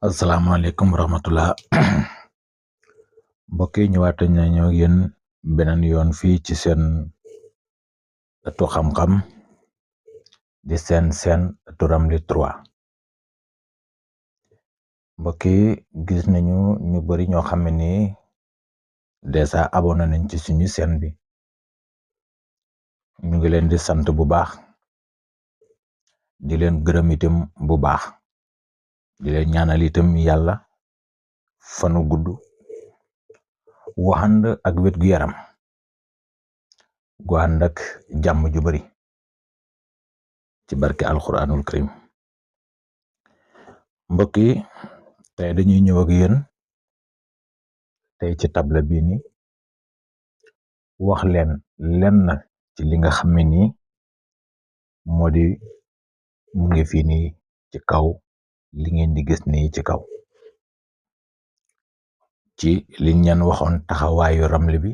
asalaamaaleykum wa rahmatullah mbokk yi ñëwaat nañu ak yéen beneen yoon fii ci seen ëttu xam-xam di seen ëttu Ramli 3 mbokk yi gis nañu ñu bari ñoo xam ne ni déjà abonné nañ ci suñu chaîne bi ñu ngi leen di sant bu baax di leen gërëm itam bu baax di leen ñaanal itam yàlla fanu gudd waxand ak wét gu yaram gu ànd ak jàmm ju bari ci barke alquranul karim mbokk yi tey dañuy ñëw ak yéen tey ci table bii ni wax leen lenn ci li nga xam ne nii moo di mu ngi fii nii ci kaw li ngeen di gis nii ci kaw ci liñ leen waxoon taxawaayu Ramli bi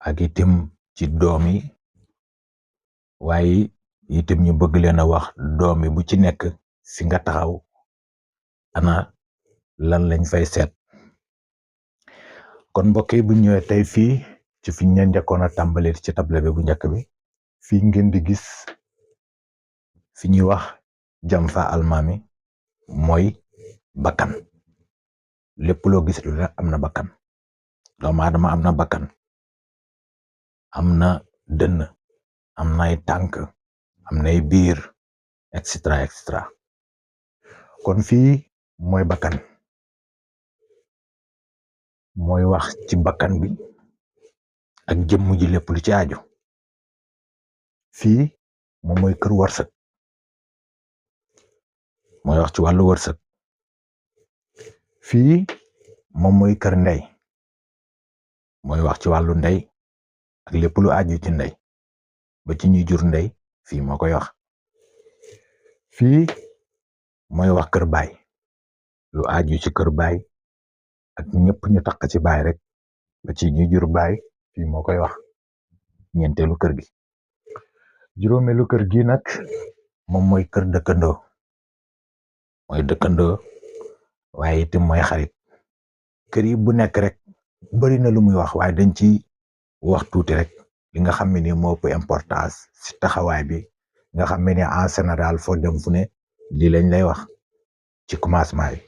ak itam ci doom yi waaye itam ñu bëgg leen a wax doom yi bu ci nekk fi nga taxaw ana lan lañ fay seet kon mbokk yi bu ñëwee tey fii ci fi ñu leen njëkkoon a tàmbalee ci table bi bu njëkk bi fii ngeen di gis fi ñuy wax jamfa almaami mooy bakkan lépp loo gis lu ne am na bakkan doomu aadama am na bakkan am na dënn am nay tànk am nay biir et cetera kon fii mooy bakkan mooy wax ci bakkan bi ak jëmm ji lépp lu ci aju fii moom mooy kër wërsëg mooy wax ci wàllu wërsëg fii moom mooy kër ndey mooy wax ci wàllu ndey ak lépp lu aju ci ndey ba ci ñuy jur ndey fii moo koy wax fii mooy wax kër baay lu aju ci kër baay ak ñëpp ñu taq ci baay rek ba ci ñuy jur baay fii moo koy wax ñeenteelu kër gi juróomeelu kër gi nag moom mooy kër dëkkandoo waaye itam mooy xarit kër yi bu nekk rek bari na lu muy wax waaye dañ ci wax tuuti rek li nga xam ne ni moo ëpp importance ci taxawaay bi nga xam ne ni en général foo dem fu ne lii lañ lay wax ci commencement yi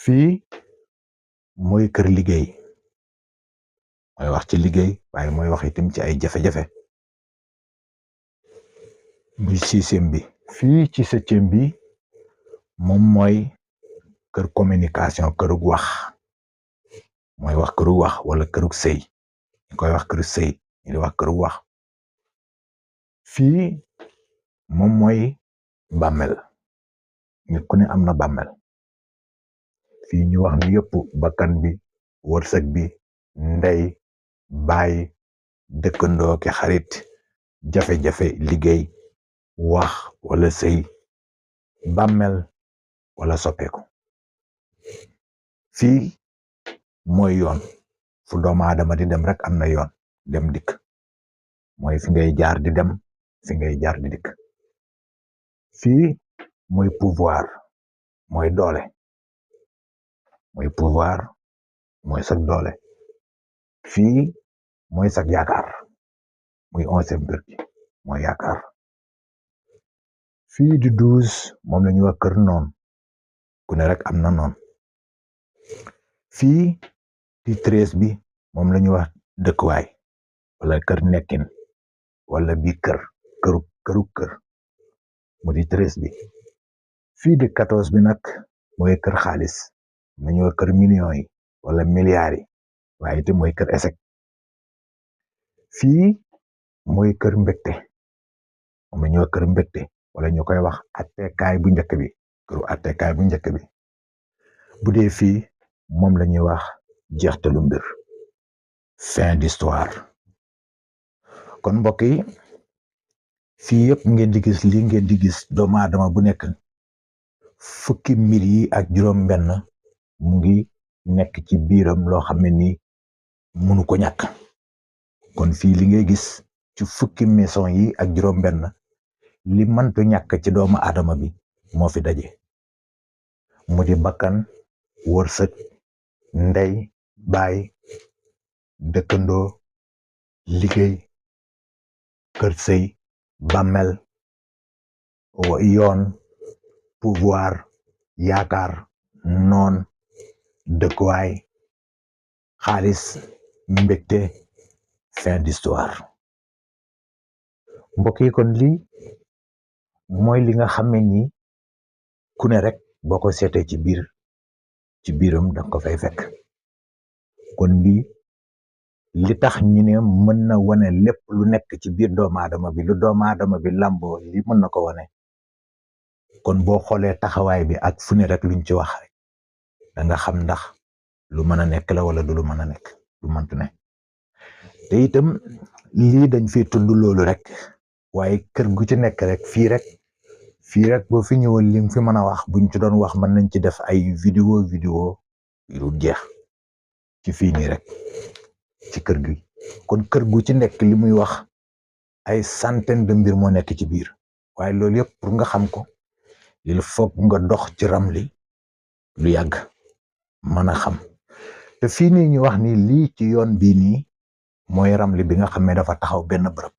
fii mooy kër liggéey mooy wax ci liggéey waaye mooy wax itam ci ay jafe-jafe muy sixième bi fii ci septième bi moom mooy kër communication kërug wax mooy wax kërug wax wala kërug sëy ñu koy wax kërug sëy ñu di wax kërug wax fii moom mooy bàmmel nit ku ne am na bàmmel fii ñu wax ni yëpp bakkan bi wërsëg bi ndey baay dëkkandoo ki xarit jafe-jafe liggéey wax wala sëy bàmmel wala soppeeku fii mooy yoon fu doomu aadama di dem rek am na yoon dem dikk mooy fi ngay jaar di dem fi ngay jaar di dikk fii mooy pouvoir mooy doole mooy sag doole fii mooy sag yaakaar muy 11e kër gi mooy yaakaar fii di 12 moom la ñuy wax kër noon ku ne rek am na noon fii di 13 bi moom la ñuy wax dëkkuwaay wala kër nekkin wala bi këru kër mu di 13 bi fii di 14 bi nag mooy kër xaalis nañu wax kër millions yi wala milliards yi waaye itam mooy kër échec fii mooy kër mbégte moom la ñuy wax kër mbégte wala ñu koy wax attekaay bu njëkk bi këru attekaay bu njëkk bi bu dee fii moom la ñuy wax jeextalu mbir fin d'histoire kon mbokk yi fii yëpp ngeen di gis lii ngeen di gis doomu aadama bu nekk fukki mbir yi ak juróom benn mu ngi nekk ci biiram loo xam ne nii mënu ko ñàkk kon fii li ngay gis ci fukki maison yi ak juróom benn li mëntu ñàkk ci doomu aadama bi moo fi daje mu di bakkan, wërsëg, ndey, baay, dëkkandoo, liggéey, kër sëy, bàmmel, yoon, pouvoir, yaakaar, noon, dëkkuwaay, xaalis, mbégte, fin d'histoire. mbokk yi kon lii mooy li nga xam ne nii ku ne rek boo ko seetee ci biiram danga ko fay fekk. kon lii li tax ñu ne mën na wane lépp lu nekk ci biir doomu aadama bi, lu doomu aadama bi làmboo li mën na ko wane. kon boo xoolee taxawaay bi ak fu ne rek luñ ci wax rek da nga xam ndax lu mën a nekk la wala du lu mën a nekk, lu mëntu ne. te itam lii dañ fi tudd loolu rek, waaye kër gu ci nekk rek fii rek boo fi ñëwoon li fi mën a wax buñ ci doon wax mën nañ ci def ay vidéo yu jeex ci fii nii rek ci kër gi. kon kër gu ci nekk li muy wax ay centaine de mbir moo nekk ci biir, waaye loolu yëpp pour nga xam ko il faut nga dox ci Ramli lu yàgg mën a xam. te fii nii ñu wax ni lii ci yoon bii nii mooy Ramli bi nga xam ne dafa taxaw benn bërëb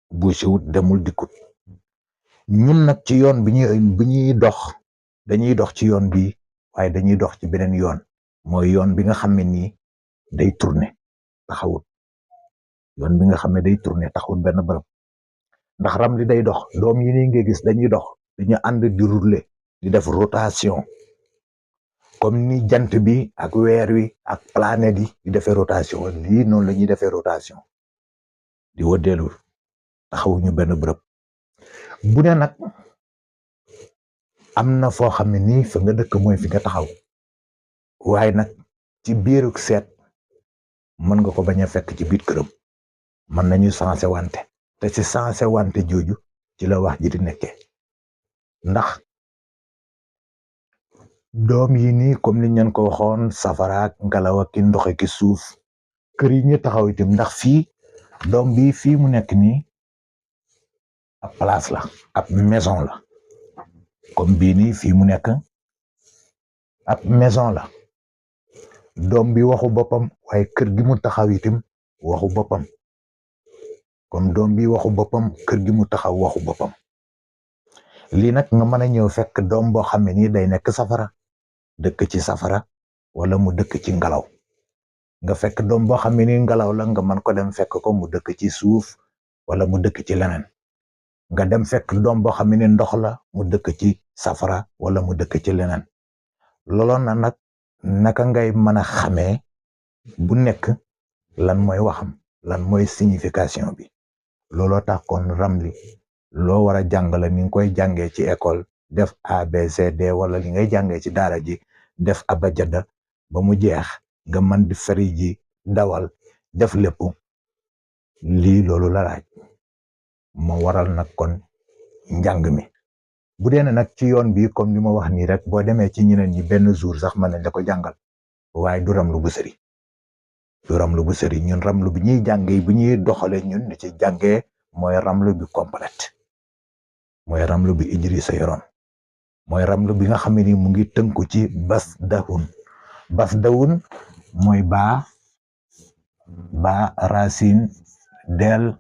bu siwut demul dikkut. ñun nag ci yoon bi ñuy dox dañuy dox ci yoon bi, waaye dañuy dox ci beneen yoon, mooy yoon bi nga xam ne nii day tourner taxawut. yoon bi nga xam ne day tourner taxawut benn bërëb, ndax Ramli day dox. doom yi nii nga gis dañuy dox, dañu ànd di rouler di def rotation comme ni jant bi ak weer wi ak planète yi di defee rotation. lii noonu la ñuy defee rotation di wëddeelu, taxawuñu benn bërëb. bu ne nag am na foo xam ne nii fa nga dëkk mooy fi nga taxaw, waaye nag ci biiruk seet mën nga ko bañ a fekk ci biir këram. mën nañu sensé wante, te ci sensé wante jooju ci la wax ji di nekkee. ndax doom yi nii comme ni ñeen ko waxoon, safaraak ngelaw ak ki ndox ki suuf, kër yi ñu taxaw itam. ndax fii doom bi fii mu nekk nii ab place la, ab maison la. comme bii nii fii mu nekk ab maison la. doom bi waxu boppam, waaye kër gi mu taxaw itam waxu boppam. comme doom bi waxu boppam, kër gi mu taxaw waxu boppam. lii nag nga mën a ñëw fekk doom boo xam ne nii day nekk safara, dëkk ci safara, wala mu dëkk ci ngelaw. nga fekk doom boo xam ne nii ngelaw la, nga mën ko dem fekk ko mu dëkk ci suuf wala mu dëkk ci leneen. nga dem fekk doom boo xam ne nii ndox la, mu dëkk ci safara wala mu dëkk ci leneen. looloon na nag naka ngay mën a xamee bu nekk lan mooy waxam, lan mooy signification bi. looloo tax kon Ramli loo war a jàng la, ni nga koy jàngee ci école def ABCD, wala li ngay jàngee ci daara ji def abajada ba mu jeex nga mën di feri ji dawal def lépp. lii loolu la laaj, moo waral nag kon njàng mi. bu dee nag ci yoon bi comme li ma wax nii rek, boo demee ci ñeneen ñi benn jour sax mën nañ la ko jàngal, waaye du Ramlu bu sëri. du Ramlu bu sëri. ñun Ramlu bi ñuy jàngee, bu ñuy doxalee ñun ni ci jàngee mooy Ramlu bi complète, mooy Ramlu bi Idrissa yoroon, mooy Ramlu bi nga xam ne ni mu ngi tënku ci bas dawun mooy baa racine del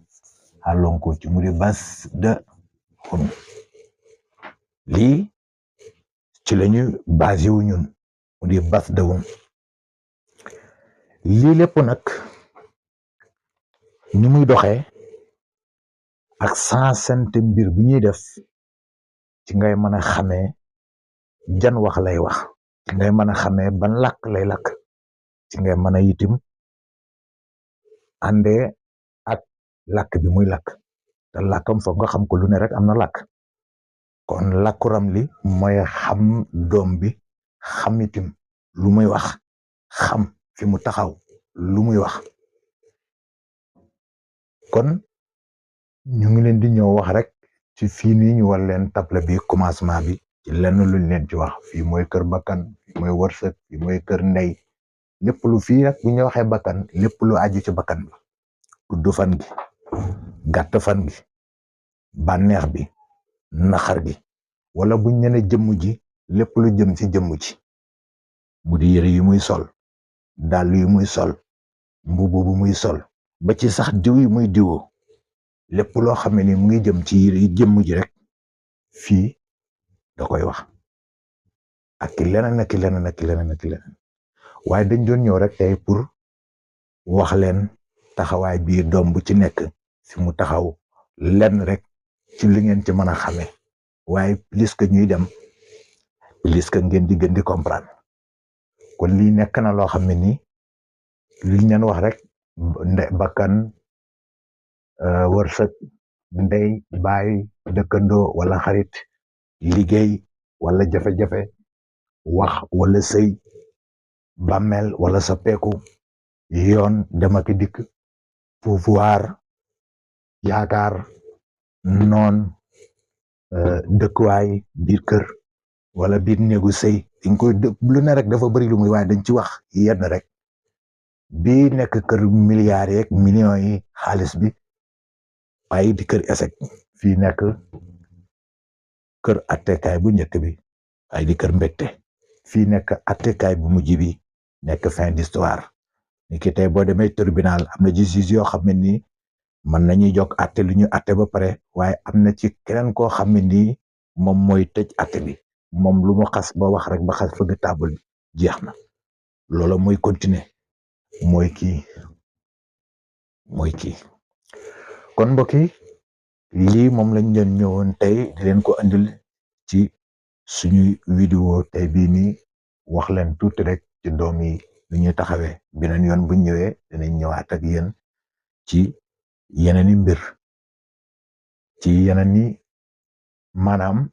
alonko ci mu di bas dahun. lii ci lañu basé wu ñun, mu di bas dawun. lii lépp nag ni muy doxee ak sansante mbir bu ñuy def ci ngay mën a xamee jan wax lay wax, ci ngay mën a xamee ban làkk lay làkk, ci ngay mën a yitim àndee ak làkk bi muy làkk. te làkkam foog nga xam ko, lu ne rek am na làkk. kon làkku Ramli mooy xam doom bi, xam itim lu muy wax, xam fi mu taxaw lu muy wax. kon ñu ngi leen di ñëw wax rek ci fii nii ñu war leen table bi commencement bi ci lenn luñ leen ci wax. fii mooy kër bakkan, fii mooy wërsëg, fii mooy kër ndey. lépp lu fii nag bu ñu waxee bakkan, lépp lu aju ci bakkan bi, gudd fan gi, gàtt fan gi, bànneex bi, naxar gi, wala buñ ñene jëmm ji lépp lu jëm ci jëmm ci mu di yére yu muy sol dàll yu muy sol mbubu bu muy sol ba ci sax diw yi muy diwoo lépp loo xam ne ni mu ngi jëm ci yére yi jëmm ji rek fii da koy wax ak ki leneen ak ki leneen ak ki leneen ak ki leneen waaye dañ doon ñëw rek tey pour wax leen taxawaay bii doom bu ci nekk fi mu taxaw lenn rek ci li ngeen ci mën a xamee waaye plus que ñuy dem plus que ngeen di gën di comprendre kon lii nekk na loo xam ne nii liñ leen wax rek bakkan wërsëg ndey baay dëkkandoo wala xarit liggéey wala jafe-jafe wax wala sëy bàmmeel wala soppeeku yoon dem ak dikk pouvoir yaakaar noon dëkkuwaay biir kër wala biir néegu sëy dañ koy lu ne rek dafa bëri lu muy waaye dañ ci wax yenn rek bii nekk kër milliards yeeg millions yi xaalis bi waaye di kër esek fii nekk kër attekaay bu njëkk bi waaye di kër mbégte fii nekk attekaay bu mujj bi nekk fin d'histoire ni ki tey boo demee tribunal am na juge yoo xam ne nii mën nañuy jokk atte lu ñu atte ba pare waaye am na ci keneen koo xam ne nii moom mooy tëj atte bi moom lu mu xas ba wax rek ba xas fëgg table bi jeex na loola mooy continuer mooy kii kon mbokk yi lii moom lañ leen ñëwoon tey di leen ko andil ci suñuy vidéo tey bii nii wax leen tuuti rek ci doom yi lu ñuy taxawee beneen yoon bu ñëwee dinañ ñëwaat ak yéen ci yeneen i mbir ci yeneen i maanaam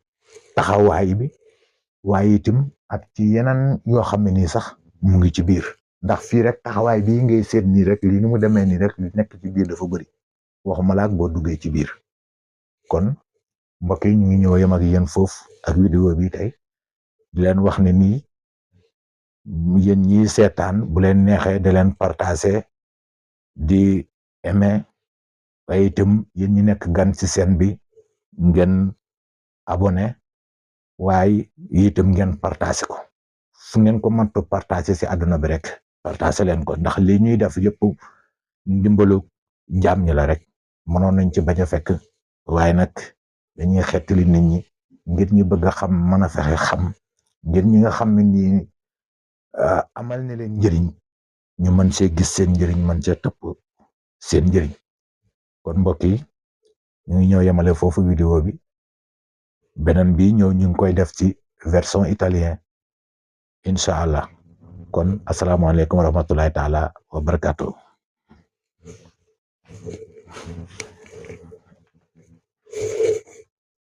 taxawaay bi waaye itam ak ci yeneen yoo xam ne nii sax mu ngi ci biir ndax fii rek taxawaay bii ngay seet nii rek lii ni mu demee nii rek li nekk ci biir dafa bëri waxuma la ak boo duggee ci biir kon mbokk yi ñu ngi ñëw yem ak yéen foofu ak vidéo bi tey di leen wax ne nii yéen ñi seetaan bu leen neexee da leen partager di aimer waaye itam yéen ñi nekk gan ci seen bi ngeen abonné waaye itam ngeen partager ko fu ngeen ko mënta partager ci àdduna bi rek partager leen ko ndax li ñuy def yëpp ndimbalu jaam ñi la rek mënoon nañ ci bañ a fekk waaye nag dañuy xettali nit ñi ngir ñu bëgg a xam mën a fexe xam ngir ñi nga xam ne nii amal na leen njëriñ ñu mën see gis seen njëriñ mën see topp seen njëriñ kon mbokk yi ñu ngi ñëw yemale foofu vidéo bi beneen bi ñëw ñu ngi koy def ci version italien incha allah kon asalaamaaleykum wa rahmatullahi taala wa barakatuh